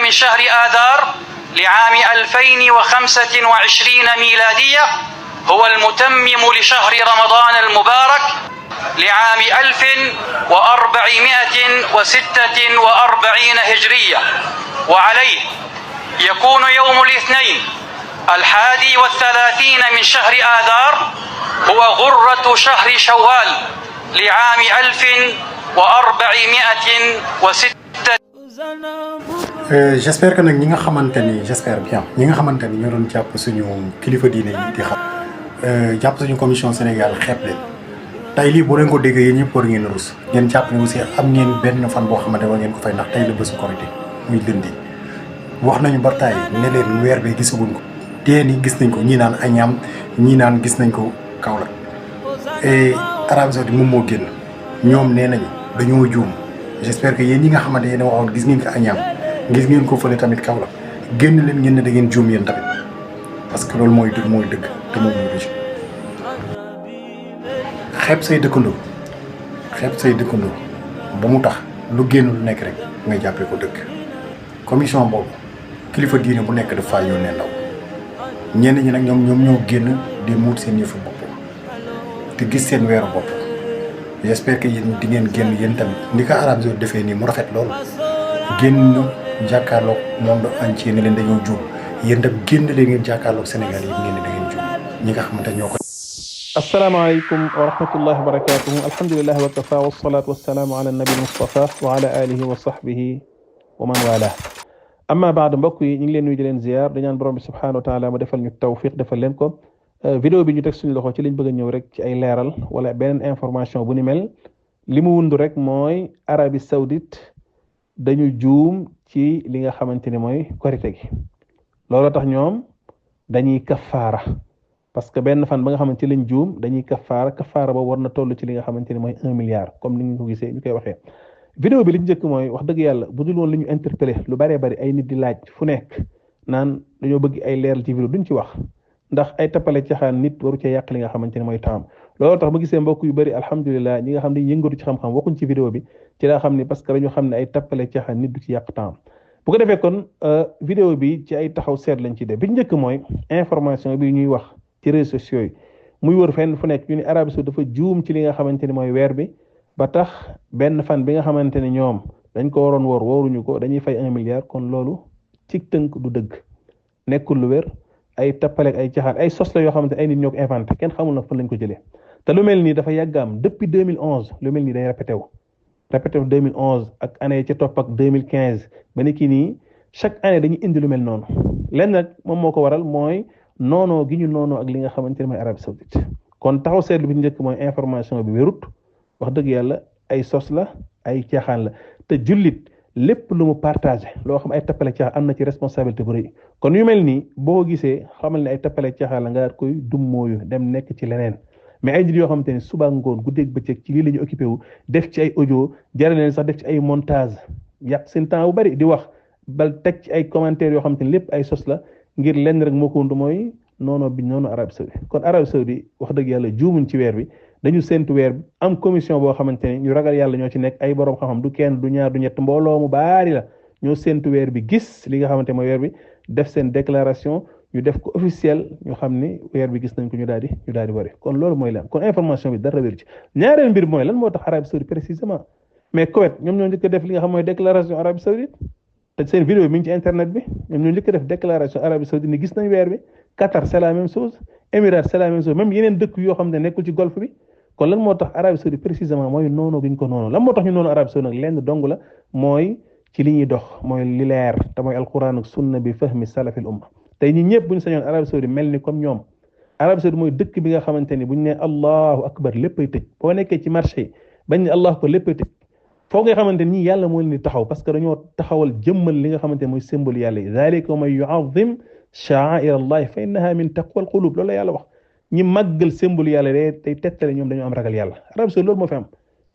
من شهر آذار لعام 2025 ميلادية هو المتمم لشهر رمضان المبارك لعام 1446 هجرية، وعليه يكون يوم الاثنين 31 من شهر آذار هو غرة شهر شوال لعام 1406. J'espère que nag ñi nga xamante ni j'espère bien ñi nga xamante ni ñoo doon jàpp suñu kilifa diine yi di xam jàpp suñu commission Sénégal xeeb leen tey lii boo leen ko déggee yéen ñëpp war ngeen rus ngeen jàpp ne aussi am ngeen benn fan boo xamante war ngeen ko fay ndax tey la bésu Korité muy lundi wax nañu ba tey ne leen weer bee gisaguñ ko tey ni gis nañ ko ñii naan Agnam ñii naan gis nañ ko Kaolack et Arabie Saoudite moom moo génn ñoom nee nañu dañoo juum. J'espère que yéen ñi nga xamante yéen a waxoon gis ngeen ko Agnam gis ngeen ko fële tamit Kaolack génn leen ngeen ne da ngeen juum yéen tamit parce que loolu mooy dëgg te moom mooy dëgg. xeeb say dëkkandoo ba mu tax lu génn lu nekk rek nga jàppee ko dëgg commission boobu kilifa diine bu nekk dafa yónnee ndaw ñenn ñi nag ñoom ñoo génn di muut seen yëfu bopp te gis seen weeru bopp. J'espère que yéen di ngeen génn yéen tamit ni ko Arabie Saoudite defee nii mu rafet loolu génn jàkkaarloog monde entier ne leen dañoo juum yéen tam génn leen ngeen jàkkaarloog Sénégal yi ngeen ne da ngeen juum ñi nga xamante ñoo ko. asalaamaaleykum wa rahmatullahi wa barakatuhu alhamdulillahi wa kafa wasalaatu wasalaamu ala nabi mustafa wa ala alihi wa sahbihi wa man wala amma baad mbokk yi ñu ngi leen nuyu di leen ziar di ñaan borom bi subhanahu wa taala mu defal ñu tawfiq defal leen ko. vidéo bi ñu teg suñu loxo ci liñ bëgg a ñëw rek ci ay leeral wala beneen information bu ni mel li mu wundu rek mooy Arabie Saoudite dañu juum ci li nga xamante ni mooy korite gi loolu tax ñoom dañuy kafaara parce que benn fan ba nga xamante ci lañ juum dañuy kafaara ba war na toll ci li nga xamante ni mooy 1 milliard comme ni ñu ko gisee ñu koy waxee. vidéo bi li ñu njëkk mooy wax dëgg yàlla bu dul woon li ñu interpellé lu bëree bëri ay nit di laaj fu nekk naan dañoo bëgg ay leeral ci vidéo duñ ci wax. ndax ay tappale caxaan nit waru cee yàq li nga xamante ne mooy temps loolu tax ma gisee mbokk yu bëri alhamdulilah ñi nga xam ne yëngatu ci xam-xam waxuñ ci vidéo bi ci laa xam ne parce que dañu xam ne ay tappale caxaan nit du ci yàq temps bu ko defee kon vidéo bi ci ay taxaw seet lañ ci def bi njëkk mooy information bi ñuy wax ci réseaux sociaux yi muy wër fenn fu nekk ñu ne Arabie Saoudite dafa juum ci li nga xamante ne mooy weer bi ba tax benn fan bi nga xamante ne ñoom dañ ko waroon wóoruñu ko dañuy fay 1 milliard kon loolu ci tënk du dëgg nekkul lu wér ay tappaleeg ay caxaan ay sos la yoo xamante ay nit ñoo ko inventé kenn xamul na fan lañ ko jëlee te lu mel nii dafa yàggaam depuis 2011 lu mel nii day répété wu 2011 ak année ca topp ak 2015 ba ni kii nii chaque année dañuy indi lu mel noonu lenn nag moom moo ko waral mooy noonoo gi ñu noonoo ak li nga xamante ne mooy Arabie Saoudite kon taxaw seetlu bi njëkk mooy information bi wérut wax dëgg yàlla ay sos la ay caaxaan la te jullit lépp lu mu partagé loo xam ay tappale caaxaan am na ci responsabilité bu rëy kon yu mel nii boo gisee xamal ne ay tappale caaxaan la nga koy dummóoyu dem nekk ci leneen mais ay nit yoo xamante ne suba ngoon guddeeg bëccëg ci lii la ñu occupé wu def ci ay audio jaral leen sax def ci ay montage yàq seen temps bu bari di wax bal teg ci ay commentaires yoo xamante ne lépp ay sos la ngir lenn rek moo ko wund mooy noonu Arabie Saoudite kon Arabie Saoudite wax dëgg yàlla juumuñ ci weer bi dañu séntu weer bi am commission boo xamante ne ñu ragal yàlla ñoo ci nekk ay borom xam-xam du kenn du ñaar du ñett mbooloo mu baari la ñoo séntu weer bi gis li nga xamante mooy weer bi def seen déclaration ñu def ko officiel ñu xam ni weer bi gis nañ ko ñu daal di wari kon loolu mooy lan kon information bi dara wér ci ñaareel mbir mooy lan moo tax Arabie Saoudite précisément mais Koweït ñoom ñoo njëkk a def li nga xam mooy déclaration Arabie Saoudite te seen vidéo bi mi ngi ci internet bi ñoom ñoo njëkk a def déclaration Arabie Saoudite ni gis nañ weer bi Qatar c'est la même chose Émirats c'est la même chose même yeneen dëkk yoo xam ne nekkul ci golfe bi kon lan moo tax Arabie Saoudite précisément mooy noonu gi ñu ko noonu lan moo tax ñu noonu Arabie Saoudite nag lenn dong la mooy ci li ñuy dox mooy li leer te mooy alquran ak sunna bi fahmi salafil umma tey ñi ñëpp bu ñu sañoon Arabie Saoudite mel ni comme ñoom Arabie Saoudite mooy dëkk bi nga xamante ni bu ñu nee allahu akbar léppay tëj boo nekkee ci marché yi bañ ne allahu akbar léppay tëj foo nga xamante ni yàlla moo leen di taxaw parce que dañoo taxawal jëmmal li nga xamante ni mooy symbole yàlla yi zalika man yu'azzim sha'air allahi fa innaha min taqwa al qulub loolu la yàlla wax ñi màggal symbole yàlla de tey tettale ñoom dañoo am ragal yàlla Arabie Saoudite loolu moo fi am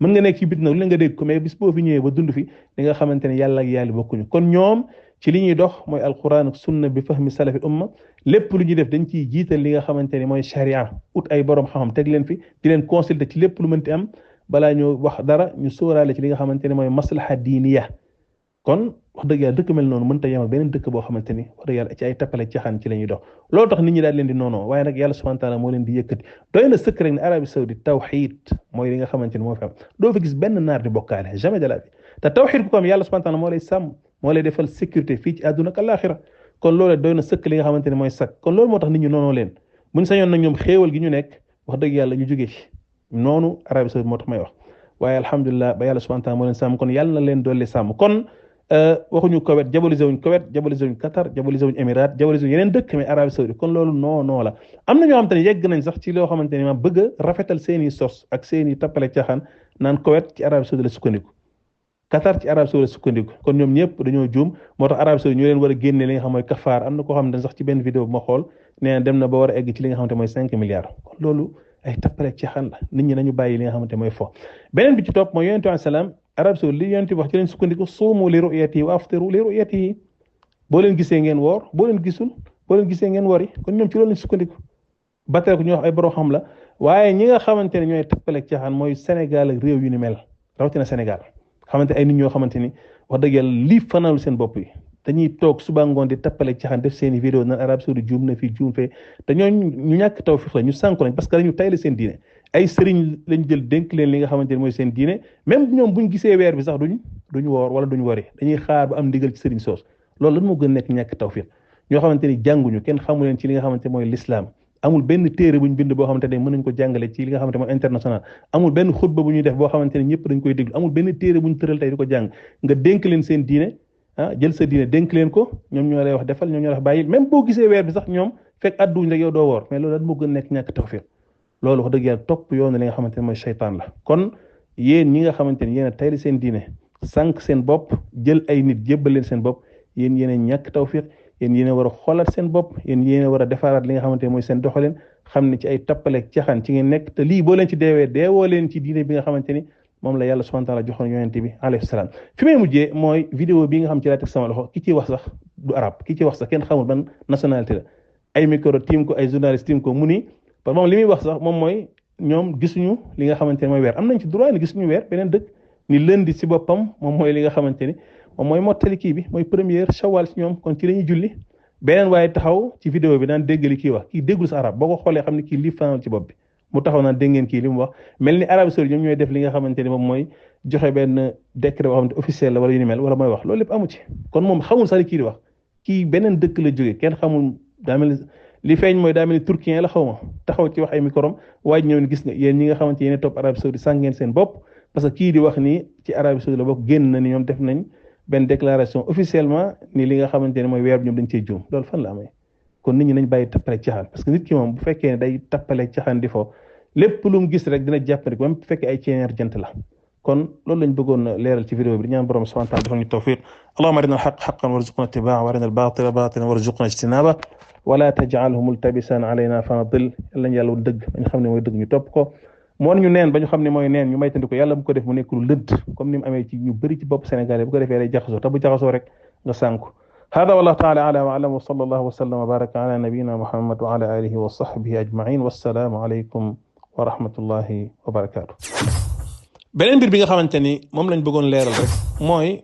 mën nga nekk ci bit nag lu nga dégg ko mais bis boo fi ñëwee ba dund fi li nga xamante ne yàlla ak yàlla bokkuñu kon ñoom ci li ñuy dox mooy alquran ak sunna bi fahmi salafi umma lépp lu ñuy def dañ ciy jiital li nga xamante ne mooy sharia ut ay borom xam-xam teg leen fi di leen consulter ci lépp lu mënti am balaa ñu wax dara ñu sóoraale ci li nga xamante ne mooy maslaha diiniya kon wax dëgg yàlla dëkk mel noonu mënta yem ak beneen dëkk boo xamante ni wax dëgg yàlla ci ay tappale caaxaan ci la ñuy dox loolu tax nit ñi daal leen di noonoo waaye nag yàlla subhanahu wa taala moo leen di yëkkati doy na sëkk rek ne Arabie Saoudite tawxiid mooy li nga xamante ni moo fi am doo fa gis benn naar di bokkaale jamais de la vie te tawxiid ku ko am yàlla subhanahu wa taala moo lay sàmm moo lay defal sécurité fii ci àdduna ak àllaaxira kon loolu doy na sëkk li nga xamante ni mooy sakk kon loolu moo tax nit ñi noonoo leen buñ sañoon nag ñoom xéewal gi ñu nekk wax dëgg yàlla ñu jógee ci noonu Arabie Saoudite moo tax may wax waaye alhamdulilah ba yàlla subhanahu wa taala moo leen sàmm kon yàlla na leen dolli sàmm kon waxuñu Koweït jabalisé wuñ Koweït jabalisé wuñ Qatar jabalisé wuñ Émirats jabalisé wuñ yeneen dëkk mais Arabie Saoudite kon loolu non la am na ñoo xamante ne yegg nañ sax ci loo xamante ne ma bëgg a rafetal seeni sos ak seeni tappale caaxaan naan Koweït ci Arabie Saoudite la sukkandiku Qatar ci Arabie Saoudite la sukkandiku kon ñoom ñëpp dañoo juum moo tax Arabie Saoudite ñu leen war a génne li nga xam mooy kafaar am na koo xam ne sax ci benn vidéo bu ma xool nee na dem na ba war a egg ci li nga xamante mooy 5 milliards kon loolu ay tappale caaxaan la nit ñi nañu bàyyi li nga xamante mooy fo beneen bi ci topp mooy yonent bi salaam Arabie Saoudite li yonent bi wax ci leen sukkandiku suumu li ru'yatihi wa aftiru li ru'yatihi boo leen gisee ngeen woor boo leen gisee ngeen wori kon ñoom ci loolu lañ sukkandiku batale ko ñu wax ay borom xam la waaye ñi nga xamante ne ñooy tappale caaxaan mooy Sénégal ak réew yu ni mel rawatina Sénégal xamante ay nit ñoo xamante ni wax dëgg yàlla lii fanaalu seen bopp yi dañuy toog suba ngoon di tappale caaxaan def seen i vidéo naan Arabie Saoudite juum na fii juum fee te ñooñu ñu ñàkk tawfiq la ñu sànku lañ parce que dañu tayle seen diine ay sëriñ lañ jël dénk leen li nga xamante ne mooy seen diine même ñoom buñ gisee weer bi sax duñ woor wala duñ wari dañuy xaar ba am ndigal ci sëriñ soos loolu lan moo gën nekk ñàkk tawfiq ñoo xamante ni jànguñu kenn xamu leen ci li nga xamante mooy l'islam amul benn téere buñ bind boo xamante ne mën nañ ko jàngale ci li nga xamante mooy international amul benn xutba bu ñuy def boo xamante ne ñëpp dañ koy déglu amul benn téere buñ tëral tey di ko jàng nga dénk leen seen diine jël sa diine dénk leen ko ñoom ñoo lay wax defal ñoom ñoo lay wax bàyyil même boo gisee weer bi sax ñoom fekk adduñ rek yow doo woor mais loolu lan moo gën nekk ñàkk tawfiq loolu wax dëgg yàlla topp yoon li nga xamante ne mooy seytaan la kon yéen ñi nga xamante ne yéen a tayli seen diine sànq seen bopp jël ay nit jébbal leen seen bopp yéen yéen a ñàkk tawfiq yéen yéen a war a xoolaat seen bopp yéen yéen a war a defaraat li nga xamante ne mooy seen doxalin xam ne ci ay tappaleeg caxaan ci ngeen nekk te lii boo leen ci deewoo leen ci diine bi nga xamante ni moom la yàlla subhanahu wa taala joxoon yonent bi alayhi salaam fi may mujjee mooy vidéo bi nga xam ci laa teg sama loxo ki ciy wax sax du arab ki ciy wax sax kenn xamul ban nationalité la ay micro tiim ko ay journaliste tiim ko mu ni parce que moom li muy wax sax moom mooy ñoom gisuñu li nga xamante ne mooy weer am nañ ci droit ni gisuñu weer beneen dëkk ni lundi ci boppam moom mooy li nga xamante ni moom mooy mottali kii bi mooy première shawal ci ñoom kon ci la ñuy julli beneen waaye taxaw ci vidéo bi daan dégg li kii wax kii déggul sa arab boo ko xoolee xam ne kii lii fanal ci bopp bi mu taxaw naan dégg ngeen kii li mu wax mel ni Arabie Saoudite ñoom ñooy def li nga xamante ni moom mooy joxe benn décret boo xamante officiel la wala yu ni mel wala mooy wax loolu lépp amu ci kon moom xamul sax li kii di wax kii beneen dëkk la jógee kenn xamul daa mel li feeñ mooy daa mel ni turquien la xaw ma taxaw ci wax ay microm waaye ñëw ni gis nga yéen ñi nga xamante yéen topp Arabie Saoudite sànq ngeen seen bopp parce que kii di wax ni ci Arabie Saoudite la bokk génn na ni ñoom def nañ benn déclaration officiellement ni li nga xamante ne mooy weer bi ñoom dañ cee juum loolu fan la amee kon nit ñi nañ bàyyi tappale caxaan parce que nit ki moom bu fekkee ne day tappale caxaan di fo lépp lu mu gis rek dina jàpp rek même bu fekkee ay ceeneer jant la kon loolu lañ bëggoon leeral ci vidéo bi di ñaan borom subhanahu wa ta'ala defal ñu tawfiq allahumma arina al-haqqa haqqan warzuqna ittiba'ahu wa arina al-batila batilan warzuqna ijtinaba wala taj'alhu multabisan alayna fa nadil yàlla ñu yàlla dëgg bañ xam ne mooy dëgg ñu topp ko moo ñu neen ba ñu xam ne mooy neen ñu maytandi ko yàlla bu ko def mu nekk lu lëdd comme ni mu amee ci ñu bëri ci bopp Sénégalais bu ko defee day jaxasoo te bu jaxasoo rek nga sànku hada wallahu ta'ala a'lam wa a'lam wa sallallahu wa sallam wa baraka ala nabiyyina muhammad wa ala alihi wa sahbihi ajma'in wassalamu alaykum wa rahmatullahi wa barakatuh beneen mbir bi nga xamante ni moom lañ bëggoon leeral rek mooy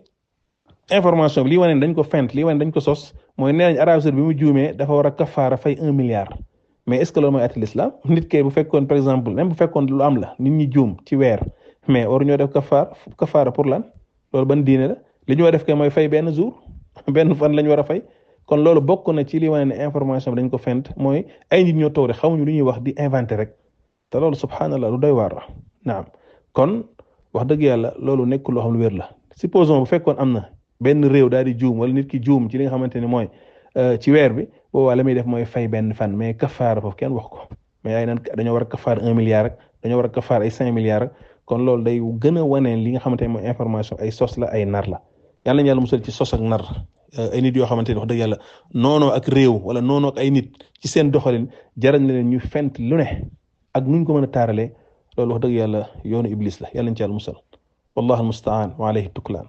information bi lii wane dañ ko fent lii wane dañ ko sos mooy nee nañ Arabie Saoudite bi mu juumee dafa war a kafaara fay 1 milliard mais est-ce que loolu mooy atti l'islam nit kay bu fekkoon par exemple même bu fekkoon lu am la nit ñi juum ci weer mais war ñoo def kafaara pour lan loolu ban diine la li ñu war def kay mooy fay benn jour benn fan lañ war a fay kon loolu bokk na ci li wane ne information bi dañ ko fent mooy ay nit ñoo toog rek xamuñu lu ñuy wax di inventé rek te loolu subhanallah lu doy waar la naam kon wax dëgg yàlla loolu nekkul loo xam lu wér la supposons bu fekkoon am na benn réew daal di juum wala nit ki juum ci li nga xamante ni mooy ci weer bi boobaa la muy def mooy fay benn fan mais kafaara foofu kenn wax ko mais ay naan dañoo war a kafaar 1 milliard rek dañoo war a kafaar ay 5 milliards rek kon loolu day gën a wane li nga xamante ne mooy information ay sos la ay nar la yàlla nañu yàlla musal ci sos ak nar ay nit yoo xamante ni wax dëgg yàlla noonoo ak réew wala noonoo ak ay nit ci seen doxalin jaral na leen ñu fent lu ne ak nuñ ko mën a taaralee loolu wax dëgg yàlla yoonu iblis la yàlla nañu ci yàlla musal wallahu almustaan wa alayhi tuklaan